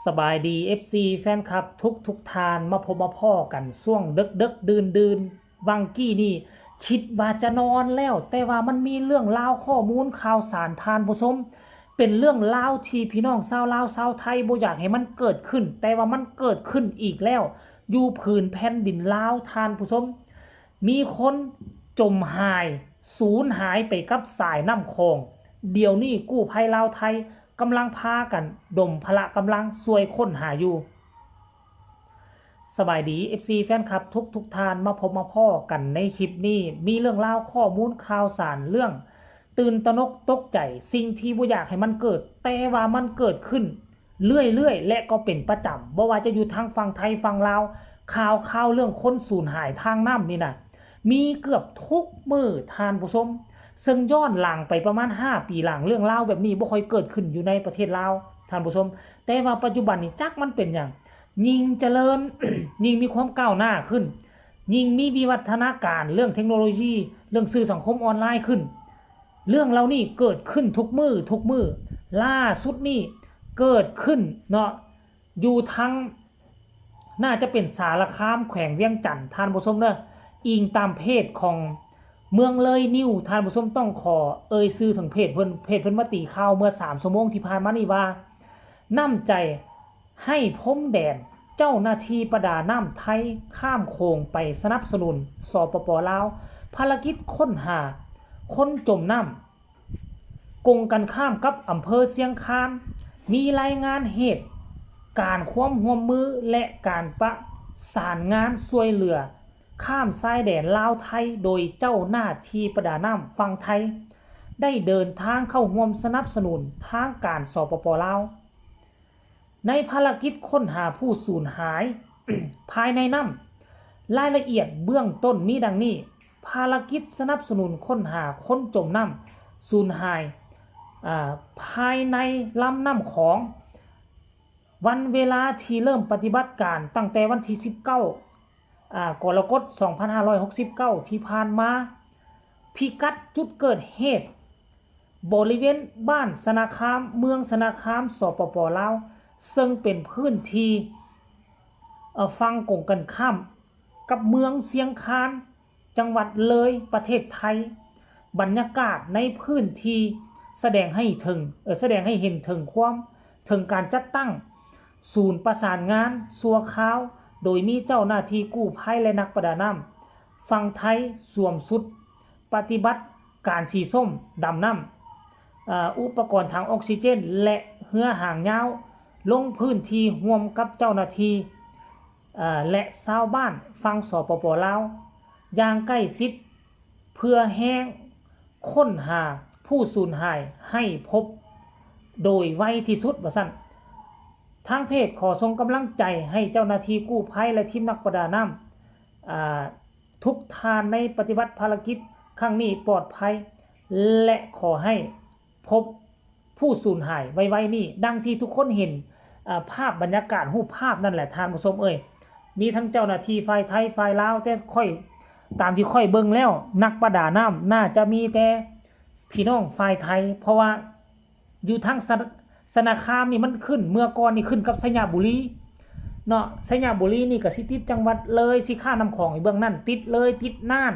ສະບາຍດີ ເອັຟຊີ ແຟນຄລັບທຸກໆທ່ານ ມາພົບມາພໍ້ກັນຊ່ວງເດິກໆດື່ນໆ ຫວ່າງກີ້ນີ້ຄິດວ່າຈະນອນແລ້ວ ແຕ່ວ່າມັນມີເລື່ອງລາວ ຂໍ້ມູນຂ່າວສານ ທ່ານຜູ້ຊົມ, ເປັນເລື່ອງລາວທີ່ພີ່ນ້ອງຊາວລາວຊາວໄທບໍ່ຢາກໃຫ້ມັນເກີດຂຶ້ນ ແຕ່ວ່າມັນເກີດຂຶ້ນອີກແລ້ວ ຢູ່ຜືນແຜ່ນດິນລາວ ທ່ານຜູ້ຊົມ. ມີຄົນຈົມຫາຍ ສູນຫາຍໄປກັບສາຍນ້ຳຂອງ. ດຽວນີ້ກູ້ໄພລາວໄທກຳລັງພາກັນດົມພະລະກຳລັງຊ່ວຍຄົ້ນຫາຢູ່. ສະບາຍດີ ເອັຟຊີ ແຟນຄລັບທຸກໆທ່ານ ມາພົບມາພໍ້ກັນໃນຄລິບນີ້ ມີເລື່ອງລາວຂໍ້ມູນຂ່າວສານເລື່ອງຕື່ນຕະໜົກຕົກໃຈ, ສິ່ງທີ່ບໍ່ຢາກໃຫ້ມັນເກີດ ແຕ່ວ່າມັນເກີດຂຶ້ນ ເລື້ອຍໆ ແລະ ກໍເປັນປະຈຳ, ບໍ່ວ່າຈະຢູ່ທາງຝັ່ງໄທຝັ່ງລາວ, ຂ່າວຄາວເລື່ອງຄົນສູນຫາຍທາງນ້ຳນີ້ນະ ມີເກືອບທຸກມື້ ທ່ານຜູ້ຊົມ. ເຊິ່ງຍ້ອນຫຼັງໄປປະມານຫ້າປີຫຼັງ ເລື່ອງລາວແບບນີ້ບໍ່ຄ່ອຍເກີດຂຶ້ນຢູ່ໃນປະເທດລາວ ທ່ານຜູ້ຊົມ, ແຕ່ວ່າປັດຈຸບັນນີ້ຈັກມັນເປັນຫຍັງ ຍິ່ງຈະເລີນ ຍິ່ງມີຄວາມກ້າວໜ້າຂຶ້ນ, ຍິ່ງມີວິວັດທະນາການເລື່ອງເທັກໂນໂລຢີ, ເລື່ອງສື່ສັງຄົມອອນລາຍຂຶ້ນ. ເລື່ອງເຫຼົ່ານີ້ເກີດຂຶ້ນທຸກມື້ ທຸກມື້. ລ່າສຸດນີ້ເກີດຂຶ້ນເນາະ ຢູ່ທາງ ໜ້າຈະເປັນສາລະຄາມ ແຂວງວຽງຈັນ ທ່ານຜູ້ຊົມເດີ. ອີງຕາມເພຈຂອງເມືອງເລີຍນິວ ທ່ານຜູ້ຊົມ, ຕ້ອງຂໍເອີ່ຍຊື່ເຖິງເພຈເພິ່ນ, ເພຈເພິ່ນມາຕີຂ່າວເມື່ອສາມຊົ່ວໂມງທີ່ຜ່ານມານີ້ວ່າ ນ້ຳໃຈ ໃຫ້ພົມແດນ ເຈົ້າໜ້າທີ່ປະດານ້ຳໄທຂ້າມໂຂງໄປສະໜັບສະໜູນ ສປປ ລາວ ພາລະກິດຄົ້ນຫາຄົນຈົມນ້ຳ. ກົງກັນຂ້າມກັບອຳເພີຊຽງຄານ ມີລາຍງານເຫດການຄວາມຮ່ວມມື ແລະ ການປະສານງານຊ່ວຍເຫຼືອຂ້າມຊາຍແດນລາວໄທ ໂດຍເຈົ້າໜ້າທີ່ປະດານ້ຳຝັ່ງໄທ ໄດ້ເດີນທາງເຂົ້າຮ່ວມສະໜັບສະໜູນທາງການ ສປປ ລາວ. ໃນພາລະກິດຄົ້ນຫາຜູ້ສູນຫາຍພາຍໃນນ້ຳ, ລາຍລະອຽດເບື້ອງຕົ້ນມີດັ່ງນີ້: ພາລະກິດສະໜັບສະໜູນຄົ້ນຫາຄົນຈົມນ້ຳສູນຫາຍ ອາ ພາຍໃນລຳນ້ຳຂອງ, ວັນເວລາທີ່ເລີ່ມປະຕິບັດການຕັ້ງແຕ່ວັນທີສິບເກົ້າ ອາ ກໍລະກົດ ສອງພັນຫ້າຮ້ອຍຫົກສິບເກົ້າ ທີ່ຜ່ານມາ, ພິກັດຈຸດເກີດເຫດ ບໍລິເວນບ້ານຊະນະຄາມ ເມືອງຊະນະຄາມ ສປປ ລາວ, ເຊິ່ງເປັນພື້ນທີ່ ເອີ່ ຝັ່ງກົງກັນຂ້າມກັບເມືອງຊຽງຄານ ຈັງຫວັດເລີຍ ປະເທດໄທ. ບັນຍາກາດໃນພື້ນທີ່ສະແດງໃຫ້ເຖິງ ເອີ່ ສະແດງໃຫ້ເຫັນເຖິງຄວາມ ເຖິງການຈັດຕັ້ງສູນປະສານງານຊົ່ວຄາວ ໂດຍມີເຈົ້າໜ້າທີ່ກູ້ໄພ ແລະ ນັກປະດານ້ຳຝັ່ງໄທສວມຊຸດ ປະຕິບັດການສີສົ້ມດຳນ້ຳ, ອາ ອຸປະກອນຖັງອອກຊີເຈນ ແລະ ເຮືອຫາງຍາວ ລົງພື້ນທີ່ຮ່ວມກັບເຈົ້າໜ້າທີ່ ອາ ແລະ ຊາວບ້ານຝັ່ງ ສປປ ລາວ ຢ່າງໃກ້ຊິດ ເພື່ອແຮ່ງຄົ້ນຫາຜູ້ສູນຫາຍໃຫ້ພົບໂດຍໄວທີ່ສຸດ ວ່າຊັ້ນ. ທາງເພຈຂໍສົ່ງກຳລັງໃຈໃຫ້ເຈົ້າໜ້າທີ່ກູ້ໄພ ແລະ ທີມນັກປະດານ້ຳ ອາ ທຸກທ່ານໃນປະຕິບັດພາລະກິດຄັ້ງນີ້ປອດໄພ ແລະ ຂໍໃຫ້ພົບຜູ້ສູນຫາຍໄວໆນີ້. ດັ່ງທີ່ທຸກຄົນເຫັນ ອາ ພາບບັນຍາກາດ ຮູບພາບນັ້ນແຫຼະທ່ານຜູ້ຊົມເອີຍ, ມີທັງເຈົ້າໜ້າທີ່ຝ່າຍໄທ ຝ່າຍລາວ, ແຕ່ຂ້ອຍ ຕາມທີ່ຂ້ອຍເບິ່ງແລ້ວ ນັກປະດານ້ຳໜ້າຈະມີແຕ່ພີ່ນ້ອງຝ່າຍໄທ ເພາະວ່າ ຢູ່ທາງຊະ ຊະນະຄາມນີ້ມັນຂຶ້ນ ເມື່ອກ່ອນນີ້ຂຶ້ນກັບໄຊຍະບູລີເນາະ, ໄຊຍະບູລີນີ້ກໍຊິຕິດຈັງຫວັດເລີຍ ຊິຂ້າມນ້ຳຂອງໄປເບື້ອງນັ້ນ ຕິດເລີຍ ຕິດນ່ານ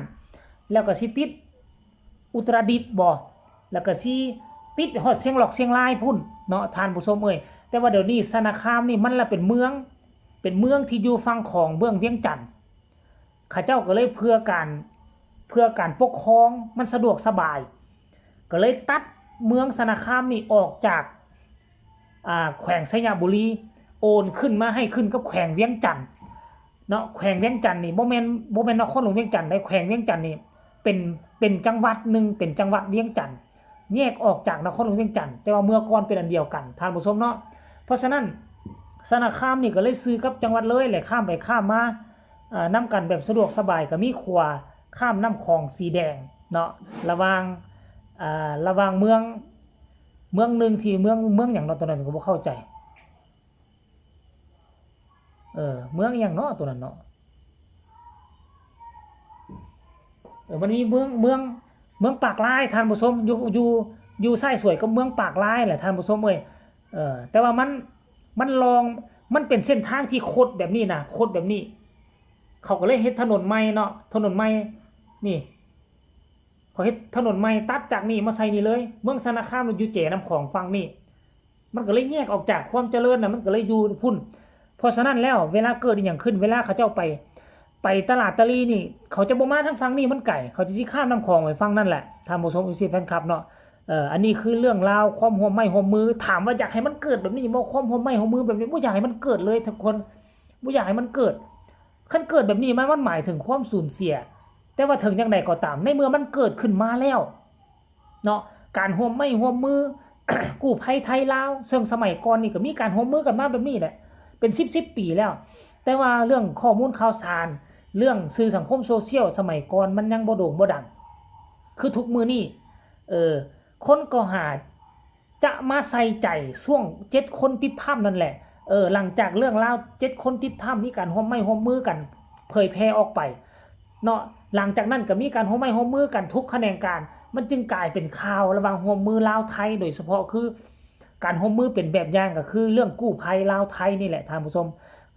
ແລ້ວກໍຊິຕິດອຸດຕະລະດິດບໍ ແລ້ວກໍຊິຕິດຮອດຊຽງລອກຊຽງລາຍພຸ້ນເນາະທ່ານຜູ້ຊົມເອີຍ. ແຕ່ວ່າດຽວນີ້ຊະນະຄາມນີ້ມັນລະເປັນເມືອງ ເປັນເມືອງທີ່ຢູ່ຝັ່ງຂອງເບື້ອງວຽງຈັນ. ເຂົາເຈົ້າກໍເລີຍເພື່ອການ ເພື່ອການປົກຄອງມັນສະດວກສະບາຍ ກໍເລີຍຕັດເມືອງຊະນະຄາມນີ້ອອກຈາກ ອາ ແຂວງໄຊຍະບູລີ ໂອນຂຶ້ນມາໃຫ້ຂຶ້ນກັບແຂວງວຽງຈັນເນາະ. ແຂວງວຽງຈັນນີ້ບໍ່ແມ່ນ ບໍ່ແມ່ນນະຄອນຫຼວງວຽງຈັນໃດ, ແຂວງວຽງຈັນນີ້ເປັນ ເປັນຈັງຫວັດໜຶ່ງ ເປັນຈັງຫວັດວຽງຈັນ ແຍກອອກຈາກນະຄອນຫຼວງວຽງຈັນ ແຕ່ວ່າເມື່ອກ່ອນເປັນອັນດຽວກັນ ທ່ານຜູ້ຊົມເນາະ. ເພາະສະນັ້ນ ຊະນະຄາມນີ້ກໍເລີຍຊື່ກັບຈັງຫວັດເລີຍ ແລະ ຂ້າມໄປຂ້າມມາ ເອີ ນຳກັນແບບສະດວກສະບາຍ. ກໍມີຂົວຂ້າມນ້ຳຂອງສີແດງເນາະ ລະຫວ່າງ ເອີ ລະຫວ່າງເມືອງ ເມືອງໜຶ່ງທີ່ເມືອງ ເມືອງຫຍັງເນາະ ໂຕນັ້ນກໍບໍ່ເຂົ້າໃຈ. ເອີ ເມືອງອີ່ຫຍັງເນາະໂຕນັ້ນເນາະ? ເອີ ມັນມີເມືອງ ເມືອງ ເມືອງປາກລາຍ ທ່ານຜູ້ຊົມ ຢູ່ ຢູ່ ຢູ່ຊາຍສວຍກັບເມືອງປາກລາຍແຫຼະທ່ານຜູ້ຊົມເອີຍ. ເອີ ແຕ່ວ່າມັນ ມັນລ່ອງ ມັນເປັນເສັ້ນທາງທີ່ຄົດແບບນີ້ນະ ຄົດແບບນີ້ ເຂົາກໍເລີຍເຮັດຖະໜົນໃໝ່ເນາະ ຖະໜົນໃໝ່ນີ້ ເຂົາເຮັດຖະໜົນໃໝ່ຕັດຈາກນີ້ມາໃສ່ນີ້ເລີຍ ເມືອງຊະນະຄາມຢູ່ແຈນ້ຳຂອງຝັ່ງນີ້ ມັນກໍເລີຍແຍກອອກຈາກຄວາມຈະເລີນນະ ມັນກໍເລີຍຢູ່ພຸ້ນ. ເພາະສະນັ້ນແລ້ວ ເວລາເກີດອີ່ຫຍັງຂຶ້ນ ເວລາເຂົາເຈົ້າໄປ ໄປຕະຫຼາດຕະລີນີ້ ເຂົາຈະບໍ່ມາທາງຝັ່ງນີ້ ມັນໄກ ເຂົາຈະຊິຂ້າມນ້ຳຂອງໄປຝັ່ງນັ້ນແຫຼະ ທ່ານຜູ້ຊົມ ເອັຟຊີ ແຟນຄລັບເນາະ. ເອີ ອັນນີ້ຄືເລື່ອງລາວຄວາມຮ່ວມໄມ້ຮ່ວມມື ຖາມວ່າຢາກໃຫ້ມັນເກີດແບບນີ້ບໍ່ ຄວາມຮ່ວມໄມ້ຮ່ວມມືແບບນີ້ ບໍ່ຢາກໃຫ້ມັນເກີດເລີຍທຸກຄົນ ບໍ່ຢາກໃຫ້ມັນເກີດ. ຄັນເກີດແບບນີ້ມາ ມັນໝາຍເຖິງຄວາມສູນເສຍ ແຕ່ວ່າເຖິງຢ່າງໃດກໍຕາມ ໃນເມື່ອມັນເກີດຂຶ້ນມາແລ້ວເນາະ ການຮ່ວມໄມ້ຮ່ວມມື ກູ້ໄພໄທລາວ ເຊິ່ງສະໄໝກ່ອນນີ້ກໍມີການຮ່ວມມືກັນມາແບບນີ້ແຫຼະ ເປັນສິບສິບປີແລ້ວ ແຕ່ວ່າເລື່ອງຂໍ້ມູນຂ່າວສານ ເລື່ອງສື່ສັງຄົມໂຊຊຽວສະໄໝກ່ອນມັນຍັງບໍ່ໂດ່ງບໍ່ດັງ ຄືທຸກມື້ນີ້ ເອີ ຄົນກໍຫາ ຈະມາໃສ່ໃຈຊ່ວງເຈັດຄົນຕິດຖ້ຳນັ້ນແຫຼະ ເອີ ຫຼັງຈາກເລື່ອງລາວເຈັດຄົນຕິດຖ້ຳ ມີການຮ່ວມໄມ້ຮ່ວມມືກັນເຜີຍແຜ່ອອກໄປເນາະ ຫຼັງຈາກນັ້ນກໍມີການຮ່ວມໄມ້ຮ່ວມມືກັນທຸກຂະແໜງການ ມັນຈຶ່ງກາຍເປັນຂ່າວລະຫວ່າງຮ່ວມມືລາວໄທ ໂດຍສະເພາະຄືການຮ່ວມມືເປັນແບບຢ່າງ ກໍຄືເລື່ອງກູ້ໄພລາວໄທນີ້ແຫຼະທ່ານຜູ້ຊົມ.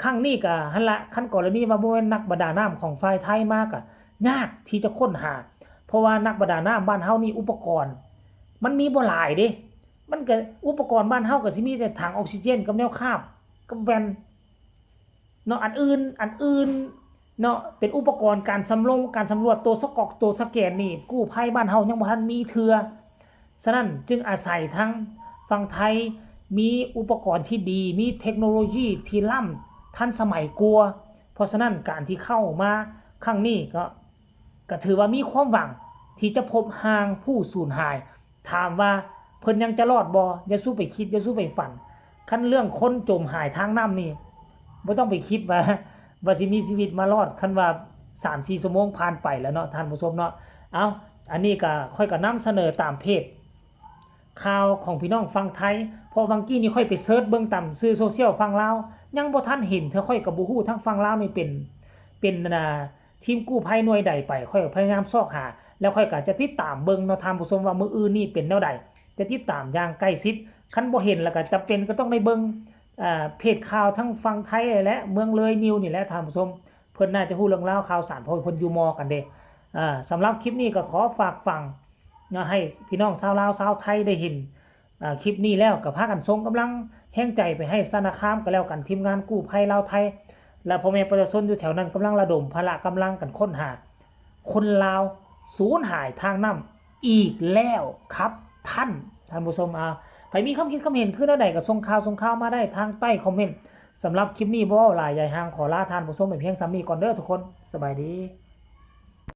ຄັ້ງນີ້ກໍຫັ້ນລະ ຄັນກໍລະນີວ່າບໍ່ແມ່ນນັກປະດານ້ຳຂອງຝ່າຍໄທມາ ກໍຍາກທີ່ຈະຄົ້ນຫາ ເພາະວ່ານັກປະດານ້ຳບ້ານເຮົານີ້ ອຸປະກອນມັນມີບໍ່ຫຼາຍເດ້ ມັນກະ ອຸປະກອນບ້ານເຮົາກະຊິມີແຕ່ຖັງອອກຊີເຈນກັບແນວຄາບກັບແວ່ນເນາະ ອັນອື່ນ ອັນອື່ນເນາະ ເປັນອຸປະກອນການສຳລົງ ການສຳຫຼວດ ໂຕສະກອກ ໂຕສະແກນນີ້ ກູ້ໄພບ້ານເຮົາຍັງບໍ່ທັນມີເທື່ອ. ສະນັ້ນຈຶ່ງອາໄສທາງຝັ່ງໄທມີອຸປະກອນທີ່ດີ ມີເທັກໂນໂລຢີທີ່ລ້ຳທັນສະໄໝກວ່າ. ເພາະສະນັ້ນການທີ່ເຂົ້າມາຄັ້ງນີ້ກໍ ກໍຖືວ່າມີຄວາມຫວັງທີ່ຈະພົບຮ່າງຜູ້ສູນຫາຍ. ຖາມວ່າເພິ່ນຍັງຈະລອດບໍ່? ຢ່າສູ່ໄປຄິດ ຢ່າສູ່ໄປຝັນ. ຄັນເລື່ອງຄົນຈົມຫາຍທາງນ້ຳນີ້ ບໍ່ຕ້ອງໄປຄິດວ່າ ວ່າຊິມີຊີວິດມາລອດ ຄັນວ່າສາມສີ່ຊົ່ວໂມງຜ່ານໄປແລ້ວເນາະ ທ່ານຜູ້ຊົມເນາະ. ເອົ້າ ອັນນີ້ກໍ ຂ້ອຍກໍນຳສະເໜີຕາມເພຈຂ່າວຂອງພີ່ນ້ອງຝັ່ງໄທ ເພາະຫວ່າງກີ້ນີ້ຂ້ອຍໄປເສີດເບິ່ງຕາມສື່ໂຊຊຽວຝັ່ງລາວ ຍັງບໍ່ທັນເຫັນເທື່ອ. ຂ້ອຍກໍບໍ່ຮູ້ທາງຝັ່ງລາວນີ້ເປັນ ເປັນ ອັນນ່າ ທີມກູ້ໄພໜ່ວຍໃດໄປ ຂ້ອຍກໍພະຍາຍາມຊອກຫາ ແລ້ວຂ້ອຍກໍຈະຕິດຕາມເບິ່ງເນາະທ່ານຜູ້ຊົມ ວ່າມື້ອື່ນນີ້ເປັນແນວໃດ ຈະຕິດຕາມຢ່າງໃກ້ຊິດ. ຄັນບໍ່ເຫັນແລ້ວກໍຈຳເປັນກໍຕ້ອງໄດ້ເບິ່ງ ເອີ ເພຈຂ່າວທັງຝັ່ງໄທ ແລະ ເມືອງເລີຍນິວນີ້ແຫຼະທ່ານຜູ້ຊົມ ເພິ່ນໜ້າຈະຮູ້ເລື່ອງລາວຂ່າວສານ ເພາະວ່າເພິ່ນຢູ່ມໍ່ກັນເດ້. ເອີ ສຳລັບຄລິບນີ້ກໍຂໍຝາກຝັງເນາະ ໃຫ້ພີ່ນ້ອງຊາວລາວຊາວໄທໄດ້ເຫັນ ເອີ ຄລິບນີ້ແລ້ວກໍພາກັນສົ່ງກຳລັງແຮງໃຈໄປໃຫ້ຊະນະຄາມກໍແລ້ວກັນ ທີມງານກູ້ໄພລາວໄທ ແລະ ພໍ່ແມ່ປະຊາຊົນຢູ່ແຖວນັ້ນກຳລັງລະດົມພະລະກຳລັງກັນຄົ້ນຫາ ຄົນລາວສູນຫາຍທາງນ້ຳອີກແລ້ວຄັບທ່ານ ທ່ານຜູ້ຊົມ. ເອົາ ໃຜມີຄຳຄິດຄຳເຫັນຄືແນວໃດກໍສົ່ງຂ່າວ ສົ່ງຂ່າວມາໄດ້ທາງໃຕ້ຄອມເມັນ. ສຳລັບຄລິບນີ້ບໍ່ເວົ້າຫຼາຍໃຫຍ່ຫ່າງ ຂໍລາທ່ານຜູ້ຊົມໄປພຽງສ່ຳນີ້ກ່ອນເດີທຸກຄົນ. ສະບາຍດີ.